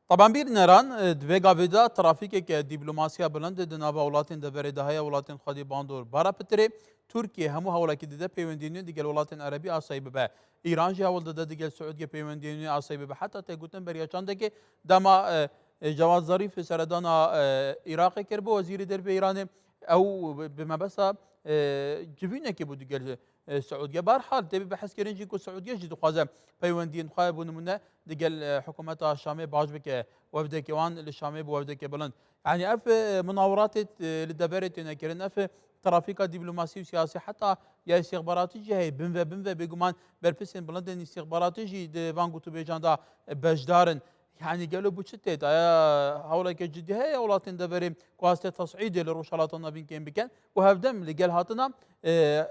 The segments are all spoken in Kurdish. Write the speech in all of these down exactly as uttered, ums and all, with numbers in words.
Taban bîrneran, e, di vê gavê de trafîkeke dîplomasiya bilind di nava welatên deverê de heye, welatên xwedî bandor bara pitirê. Tirkiye hemû hewlekî dide peywendiyên digel welatên erebî asayî bibe. Îran jî hewl dide digel Siûdiyê peywendiyên asayî bibe. Heta tê gotin beriya çandekê dema, e, e, Cewad Zarîf seredana, e, Iraqê kir, bû wezîrê derve Îranê. Ew bi, bi mebesta, e, civînekê bû digel, e, Siûdiye. Berhal, tê bihezkirin jî ku Siûdiye jî dixwaze peywendiyên xwe, bo nimûne, digel, e, hikûmeta Şamê baş bike, wefdeke wan li Şamê bi wefdeke bilind. Yanî ev, e, munawiratê, e, li deverê têne kirin, ev, e, trafîka dîplomasî û siyasî heta ya îstîxbaratî jî heye, bin ve bin ve bêguman berpirsên bilind ên îstîxbaratî jî di van gotûbêjan de, e, beşdar in. Yanî gelo bi çi tê de? Aya hewleke cidî heye welatên deverê ku astê tesîdê li Rojhilata Navîn kêm bikin û hevdem li gel hatina, e,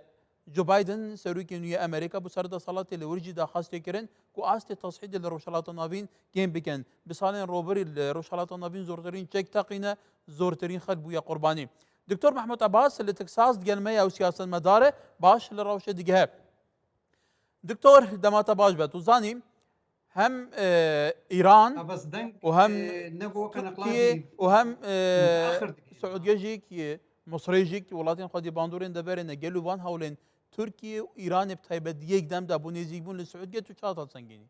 Joe Biden, serokê nû yê Amerîka, bo ser desalatê li wir jî daxwaz tê kirin ku astê tesîdê li Rojhilata Navîn kêm bikin. Bi salên robirî li Rojhilata Navîn zortirîn çek teqîne, zortirîn xelk bûye qurbanî. Doktor Mehmûd Abbas li Texas digel me ye û siyasetmedar e, baş li rewşê digihe. Doktor, dema te baş be. Tu zanî, hem, e, Îran Abas deng, û hem e, ne bo Tirkiye qenaqlajî û hem, e, axir dikê. Siûdiye jî ki Misrê jî ki welatên xwedî bandorên deverê ne, gelo van hewlên Tirkiye û Îranê bi taybet di yek dem de bo nêzîkbûn li Siûdiye tu çawa sengînî?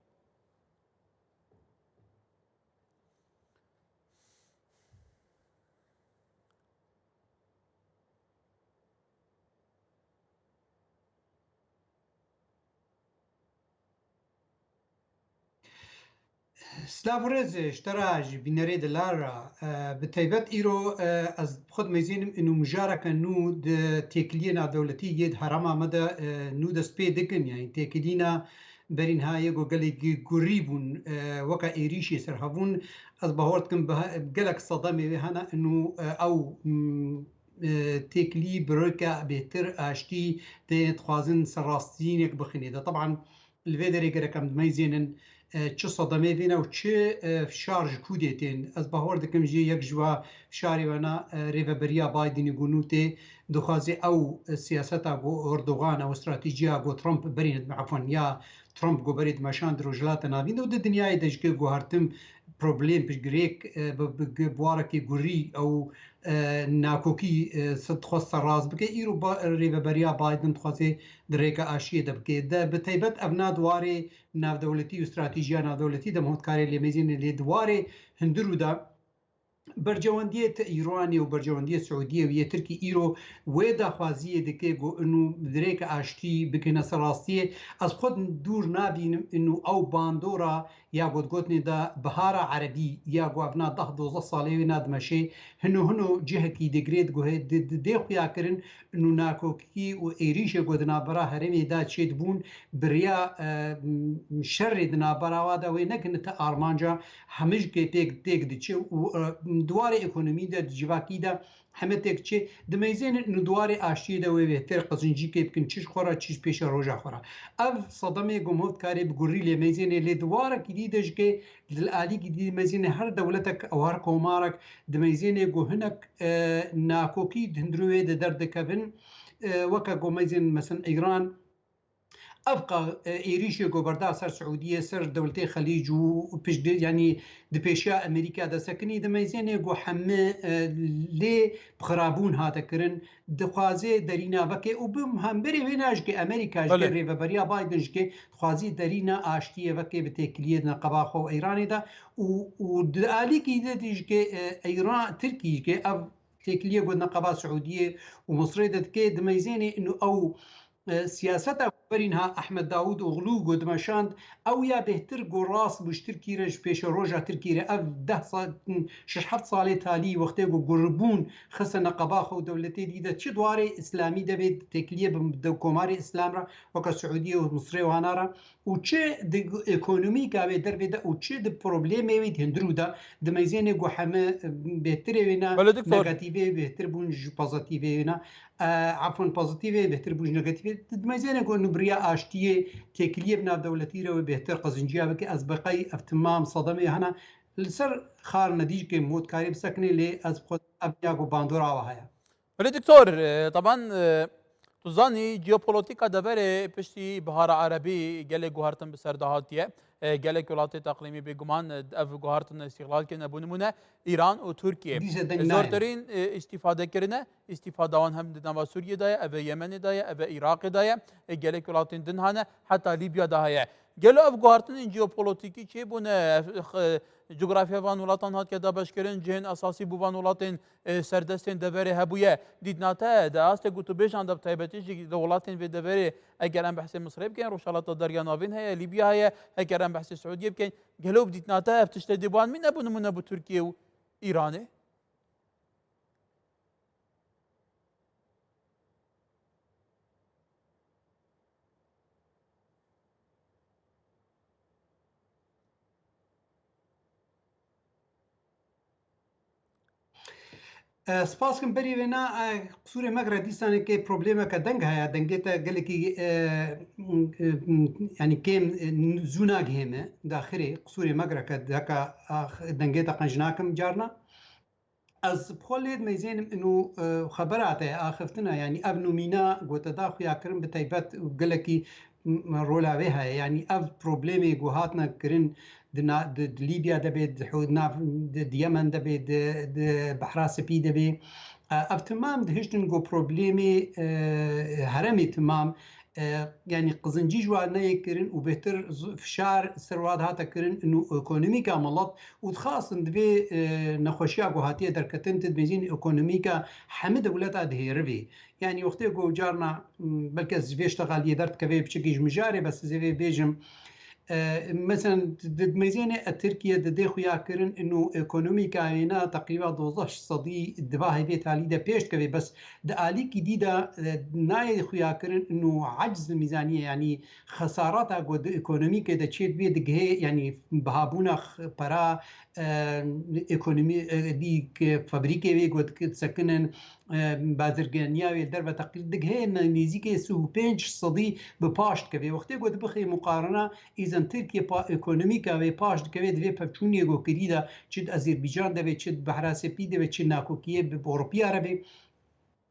Silav û rêz ji te re, ji bînerê dilar re. E, bi taybet îro, e, ez bi xwe dimeyzênim û mijareke nû di têkiliyê navdewletî yê di herêma me de, e, nû dest pê dikin. Yanî têkilîna berî niha yê ku gelekî gurî bûn, e, weke êrîşê ser hev bûn. Ez bawer dikim bi he-, gelek sedemê wê hene û, e, ew, m, e, têkilî bi rêka bêhtir aştî tê dixwazin ser rastiyînek bixîne de. Teban li vê derê gerek em dimeyzênin, e, çi sedemê vê ne û çi, e, fişar ji ku dê tên. Ez bawer dikim jî yek ji va fişarê wena, e, rêveberiya Bidenî ku nû tê dixwaze ew, e, siyaseta ku Erdogan, ew stratejiya ku Trump berî, efwan, ya Trump ku berê dimeşand Rojhilata Navîn de û di dinyayê de jike guhertin problem bi girêk, e, bi, bi, bi warekî gurî ew, e, nakokî, e, se dixwest serrast bike. Îro ba, rêveberiya Biden dixwaze di rêka aşiyê de bike. De bi taybet ev na di warê navdewletî û stratejiya navdewletî de mehotkarê lê mêzêne lê di warê hundir û de berjewendiyê te Îranê û berjewendiyê Siûdiyê û yê Tirkî îro wê daxwaziyê dike ku inu dirêke aştî bikine ser rastiyê. Ez xwe dûr nabînim inu ew bandora ya ku digotinê de Bihara Erebî ya ku evna deh dozdeh salê wê nadimeşê hino hino cihekî digirê diguhe di, di, dê xuya kirin inu nakokî û êrîşê ku di navbera herêmê de çêdibûn bi riya, e, m-, şerê di navbera wa de wê nekine te armanca hemijkê têk, têk diçe û, e, di warê ekonomî de, di civakî de heme têk çê. Dimeyzênin û di warê aştiyê de wê bêhtir qizincîkê bikin, çi ji xwe re, çi ji pêşeroja xwe re. Ev sedemê ku mehotkarê bi gurî lê meyzênê lê di warekî dî de jikê, di alîkî dî dimeyzênê her dewletek ew her komarek dimeyzênê ku hinek, e, nakokî di hundirê wê de derdikevin, e, weke ku meyzên, mesela, Îran, Evqa, e, êrîşê ku berda ser Siûdiyê, ser dewletê Xelîc û piştgir, yanî di pêşiya Amerîka de sekinî, dimeyzênê ku heme, e, lê bi xirabûn hate kirin, dixwaze derîna veke û bi hemberê wê ne jikê Amerîka, jikê Belê. Rêveberiya Biden jikê dixwazî derîna aştiyê veke bi têkiliyê di neqeba xwe û Îranê de û, û di alîkî de jikê, e, Îran, Tirkî jikê ev têkiliyê ku neqeba Siûdiyê û Misrê de dike, dimeyzênê inu ew e, siyaseta ku berî niha Ehmed Dawûd Oglû ku dimeşand, ew ya bêhtir ku rast bû ji Tirkî re, ji pêşeroja Tirkî re. Ev deh sal, şeş heft salê talî wextê ku guribûn xiste neqeba xwe û dewletê dî de çi di warê îslamî de vê têkiliyê bi, bi komarê îslam re, weke Siûdiyê û Misrê û wana re, û çi di ekonomîka wê dervê de û çi di problemê wê di hundirû de, dimeyzênê ku heme, e, bêhtirê wê ne, Belê, doktor. Negatîvê bêhtir bûn ji pozîtîvê wê ne. E, efwan, pozîtîvê bêhtir bû ji negatîvê. Dimeyzêne ku inu bi riya aştiyê têkiliyê bi navdewletî re wê bêhtir qezinciya bike. Ez bi qey ev timam sedemê hene li ser xar nedî jikê motkarê bisekinê, lê ez bi xwe ev ya ku bandora awa heye. Belê doktor, e, teban, e, tu zanî jeopolotîka deverê piştî Bihara Erebî gelê guhertin bi ser de hatiye. E, gelek welatê teqlîmî bêguman, e, ev guhartin îstîxlal kirine. Bo nimûne, Îran û Tirkiye. Dîse deng nayên. Zortirîn, e, îstîfade kirine. Îstîfada wan hem di nava Sûriyê de ye, ev ê Yemenê de ye, ev ê Iraqê de ye. E, gelek welatên din hane, heta Lîbya de heye. Gelo ev guhartinên jeopolotîkî çêbûne, e, x-, e, cografya van welatan hatiye dabeşkirin, cihên esasî bo van welatên, e, serdestên deverê hebûye. Dîtna te di astê gotûbêjan de, bi taybetî jî di welatên vê deverê, eger em behsê Misirê bikin, Rojhilata Derya Navîn heye, Lîbya heye, eger em behsê Siûdiyê bikin, gelo bi dîtna te ev tiştê dê bi wan mîne, bo nimûne bo Tirkiye û Îranê? E, spas kim berî vêna, e, qisûrê me re dîsanê ke problemeke deng heye, dengê te gelekî, e, m, e, m, yanî kêm, e, zû nagihê me, daxirê qisûrê me re ke deka, a, dengê te qenc nakim carna. Ez bi xwe lê dimeyzênim ino, e, xebera te axiftina, yanî ev nomîna ku te da xuya kirin bi taybet gelekî, m, rola wê heye. Yanî ev problemê ku hatine kirin di na-, di, di Lîbya de bê, di Hû-, nav-, di, di Yemen de bê, di, di Behra Spî de bê. E, ev timam dihiştin ku problemê, e, heremê timam, e, yanî qizincî ji wan neyê kirin û bêhtir z-, fişar ser wan dihate kirin û ekonomîka milet û dixwastin divê, e, nexweşiya ku hatiye derketin, tu dibêjîn ekonomîka hemî dewleta dihêrivê. Yanî wextê ku carna, m, belke ez ji vê ştegaliyê derdikeve piçekî ji mijarê, bes ez ê vê bêjim, e, mesela di, di meyzênê, e, Tirkiye di dê xuya kirin û ekonomîka wêna teqrîba dozdeh sedî di va hêvê talî de pêş dikeve, bes di alîkî dî de, e, nayê xuya kirin û ecz mîzaniyê, yanî xesarata ku di ekonomîkê de çêdibê digihê, yanî bihabûna x-, pera, e, ekonomî, e, dî ke fabrîkê wê ku disekinin, e, bazirganiya wê derve teqî digihê ne-, nêzîkê sî û pênc sedî bi paş dikeve. Wextê ku dibixê muqarena, îzen Tirkiye pa-, ekonomîka wê paş dikeve, di vê pevçûnê ku kirî de, çi di Azerbaycan de bê, çi di Behra Sepî de bê, çi nakokiyê bi Ewropiya re bê,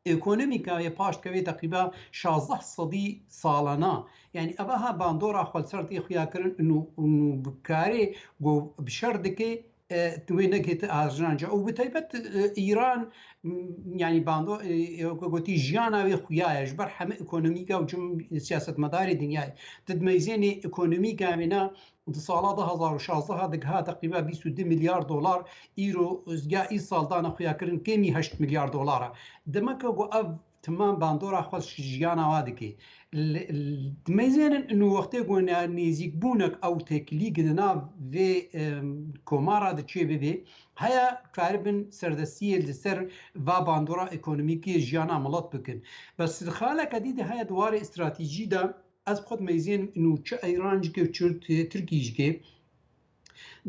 ekonomîka wê paş dikeve teqrîba şazdeh sedî salana. Yanî eva ha bandora xwe li ser tê xuya kirin û, û bi karê ku bi şer dike, e, tu wê negihîte arjanca. Û bi taybet, e, Îran, m, yanî bando-, e, e, weke gotî jiyana wê xuya ye. Ji ber heme ekonomîka û cim siyasetmedarê dinyayê. Tu dimeyzênê ekonomîka wêna di sala du hazar û şazdeh digiha teqrîba bîst û du milyar dolar, îro ya îsal dane xuya kirin kêmî heşt milyar dolar e. Demeke ku ev timam bandora xwe ji jiyana wa dike. Li, li, dimeyzênin û wextê ku ne-, nêzîkbûnek ew têkilî di nav vê, em, komara de çê bibe, heya karibin serdestiyê li ser va bandora ekonomîkê jiyana milet bikin. Bes di xaleke dî de heye di warê stratejî de, ez bi xwe dimeyzênim û çi Îran jike û çi Tirkî jike,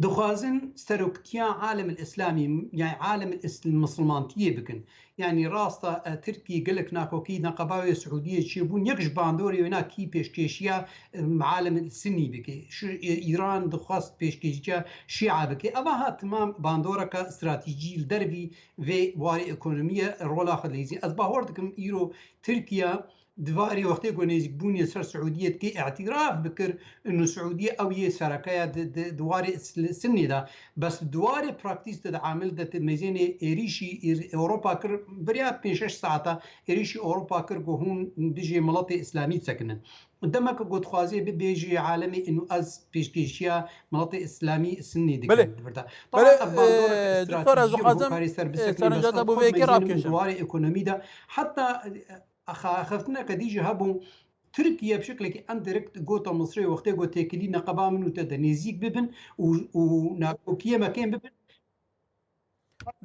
dixwazin seroktiya alemil îslamî, yani alemil îs-, misilmantiyê bikin. Yani rasta, e, Tirkî gelek nakokî neqeba wê Siûdiyê çêbûn, yek ji bandorê wêna kî pêşkêşiya, e, alemil sinnî bike. Şu, e, Îran dixwast pêşkêşiya Şîa bike. Eva ha timam bandoreke stratejî li dervî vê warê ekonomiyê rola xwe dileyîzî. Ez bawer dikim îro Tirkiye di warê wextê ku nêzîkbûnê ser Siûdiyê dikê îtiraf bikir, û Siûdiye ew yê sereke ye di, di, di warê Isl-, Sinnê de. Bes di warê praktîs de, di amil de, di meyzênê êrîşî îr-, Ewropa kir, beriya pênc şeş saeta êrîşî Ewropa kir ku hûn dijî miletê Îslamî disekinin. Demek ku dixwazê bibêjî alemê û ez pêşkêşiya miletê Îslamî Sinnê dikim. Belê. Di vir de. Belê, Taban ev bandoreke e, doktor, ez stratejî ye, dixwazim, hokarê ser e, bisekinin, bes serenca te ev bi xwe vê yekê kêra ravkêşim. Di warê ekonomî de heta, e, Xeftineke dî jî hebû, Tirkiye bi şeklekî endirekt gote Misirê wextê got têkilî neqeba min û te de nêzîk bibin û, û nakokiyê me kêm bibin.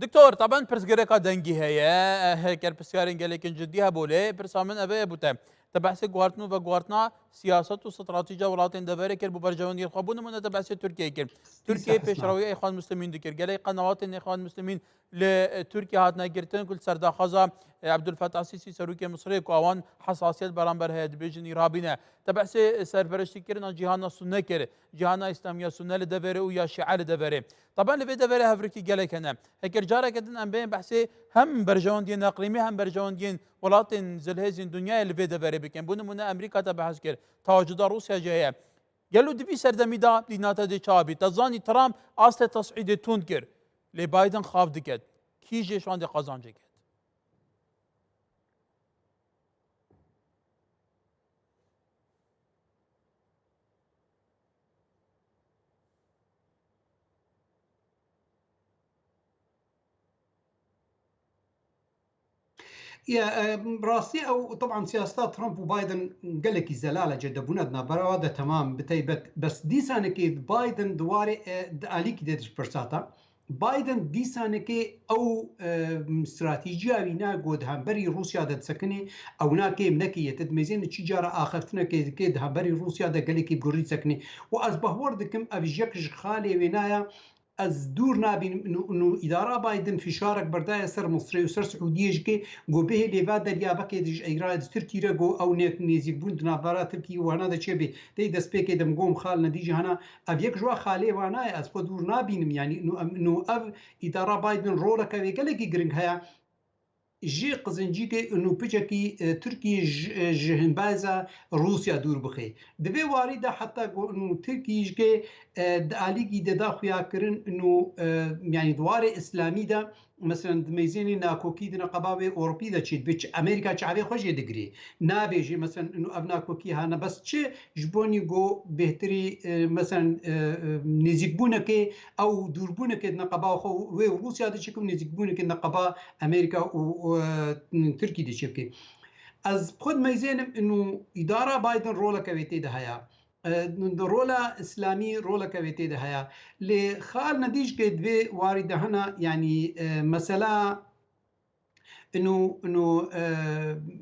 Doktor, taban pirsgirêka dengî heye. Eh, ker pirsiyarên gelekên cidî hebû lê, pirsa min ev e bo te. Te behsê guhartin û veguhartina siyaset û stratejiya welatên deverê kir bo berjewendiyên xwe. Bo nimûne te behsê Tirkiyeyê kir. Tirkiye pêşrewî Îxwan Muslimîn dikir. Gelek qenawatên Îxwan Muslimîn li, e, Tirkiye hatine girtin ku li ser daxwaza, e, Ebdulfetah Sîsî, serokê Misirê, ku awan hesasiyet beramber heye, dibêjin îrhabî ne. Te behsê, e, serperiştîkirina cîhana Sunne kir, cîhana Îslamiya Sunne li deverê û ya Şîe li deverê. Taban li vê deverê hevrikî gelek hene. Heger careke din em bên behsê hem berjewendiyên eqlîmî hem berjewendiyên welatên zilhêzên dinyayê li vê deverê bikin. Bo nimûne Amerîka te behs kir, tawacida Rûsya jî heye. Gelo di vî serdemî de dîna te dê çawa bî? Te zanî Trump astê tes'îdê tund kir. Lê Biden xav diket. Kî jê şandê qezancê ket? Ya, e, rastî ew, teban siyaseta Trump û Biden gelekî zelal e, cêdebûna di navbera wan de temam bi taybet. Bes dîsanekê Biden di warê, e, di alîkî de dişt pirsata. Biden dîsanekê ew, e, stratejiya wî ne ku di hemberî Rûsya de disekinê, ew na kêm nekê ye. Te dimêzêne çi cara axiftinekê dike di hemberî Rûsya de gelekî gurî disekinê. Û ez bahwer dikim ev yek ji xalê wê naya, ez dûr nabînim û, û îdara Biden fişarek berdaye ser Misrê û ser Siûdiyê jikê, ku bihêlê va deryabekê di ji Îranê di Tirkî re, ku ew nê-, nêzîkbûn di navbera Tirkî û wana de çêbê. Tê destpêkê de min got, xal nedî jî hena, ev yek ji wa xalê wana ye, ez xwe dûr nabînim. Yanî nû em, nû ev îdara Biden roleke wê gelekî giring heye. Jê qizincîkê û nû piçekî, e, Tirkî ji, e, ji himbeza Rûsya dûr bixê. Di vê warî de heta ku nû Tirkî jikê, e, di alîkî de da xuyakirin nû, e, yanî di warê îslamî de, meselen, di meyzênê nakokî di neqeba wê Ewropî de çê dibe, çi Amerîka çavê xwe jê digirê. Nabêjê, meselen, nû ev nakokî hane, bes çi ji bonî ku bêhtirî, e, meselen, e, e, nêzîkbûnekê ew dûrbûnekê di neqeba xwe wê û Rûsya de çêkim, nêzîkbûnekê di neqeba Amerîka û, û, e, Tirkî de çêbike. Ez xwe dimeyzênim û îdara Biden roleke wê tê de heye. E, di rola îslamî roleke wê tê de heye. Lê xal nedî jikê di vê warî de hene, yanî, e, mesela, inu, inu, e,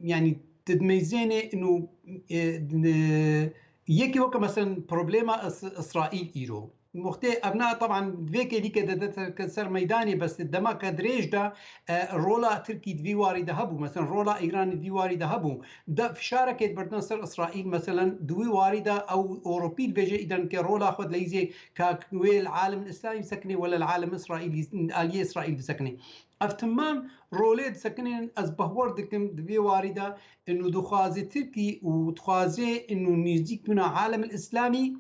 yanî, tu dimeyzênê, inu, e, di-, yekî weke, meselen, problema Is-, Îsraîl îro. Muxtê, ev na, teban, vê kêlîke de dete ser meydanê, bes di demeke dirêj de, e, rola Tirkî di vî warî de hebû, meselen, rola Îranê di vî warî de hebû. De fişarekê diberdin ser Îsraîl, meselen, di wî warî de ew Ewropî dibêje, îden ke rola xwe dileyzê ka wê li alim îslamî bisekinê, wele li alim Îsraîlî, aliyê Îsraîl bisekinê. Ev timam rolê disekinên ez bahwer dikim di vê warî de inu dixwaze Tirkî û dixwaze inu nêzîk bûna alemil îslamî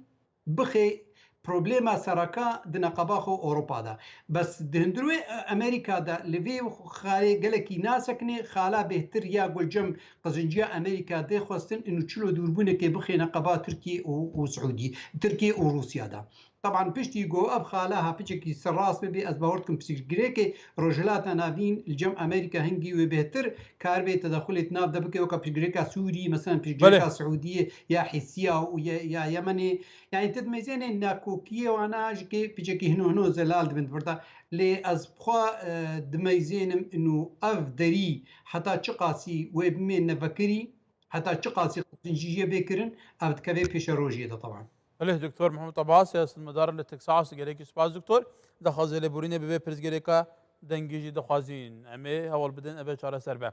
bixe problema sereka di neqeba xwe Ewropa de. Bes di hundirê Amerîka de li vê xalê gelekî nasekine, xala bêhtir ya ku li cem qizinciya Amerîka dê xwestin inu çilo dûrbûnekê bixe neqeba Tirkiyê û, û Siûdî, Tirkiye û Rûsya de. Teban piştî ku ev xala ha piçekî serrast bibe, ez bawer dikim piştgirêkê Rojhilata Navîn li cem Amerîka hingî wê bêhtir karibe tedexulê di nav de bike, weke piştgirêka Sûrî, meselen piştgirêka Belê. Siûdiyê ya Hîsiya û ya, ya Yemenê. Yanî tu dimeyzênê nakokiyê wana ji kê piçekî hino hino zelal dibin di vir de. Lê ez xwe, e, dimeyzênim inu ev derî heta çiqasî wê bimê nevekirî, heta çiqasî qizincî jê bê kirin, ev dikeve pêşerojiyê de teban. Belê, Doktor Mehmet Abbas, siyasetmedar li Texas, gelekî spas, Doktor. Daxwazê lêborînê bi vê pirsgirêka dengî jî dixwazîn. Em ê hewl bidin, ev ê çareser be.